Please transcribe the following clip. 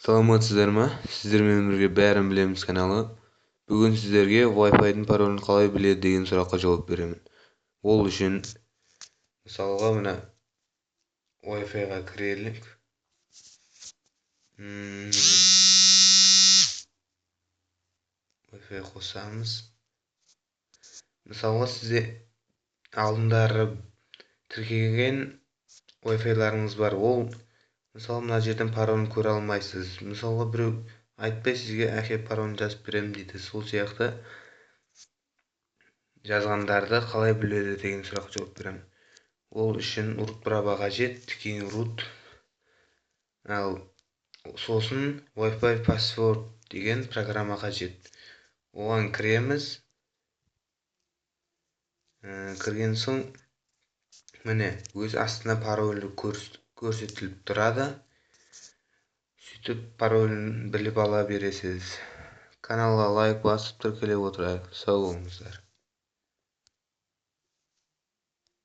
Саламатсыздар ма? Сіздермен бірге Бәрін білеміз каналы. Бүгін сіздерге Wi-Fi'дің паролін қалай біледі деген сұраққа жауап беремін. Ол үшін мысалға мына Wi-Fi'ға кірелік. Wi-Fi қосамыз. Мысалға сізде алдындары тіркелген Wi-Fi'ларыңыз бар. Ол мысалы мына жерден паролін көре алмайсыз. Мысалға біреу айтпай сізге әке паролін жазып беремін дейді. Сол сияқты жазғандарды қалай біледі деген сұраққа жауап беремін. Ол үшін root права қажет, кейін root, ал сосын Wi-Fi password деген программа қажет. Оған кіреміз. Кірген соң міне өз астына паролі көрсетіліп тұрады. Сөйтіп паролін біліп ала бересіз. Каналға лайк басып тіркеле отырайық. Сау болыңыздар.